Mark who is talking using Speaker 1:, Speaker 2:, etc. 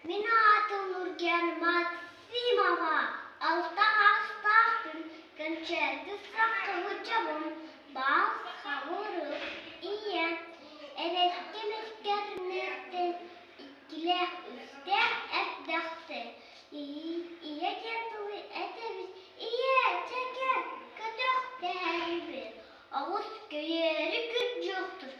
Speaker 1: Мин аатым Нурген Максимова. Алта аастаахпын, кэнчээрди сахха сылдьабын. Баас хабырык ийэ. Эрэскэ мискэрнэттэн иккилээх үстээх эрдэхтэ. Ийэ диэн тылы этэбит. Ийэ, чэкэ, көтөх дэһэрибит. Оҕус көйөөрү күрдьүөхтүр.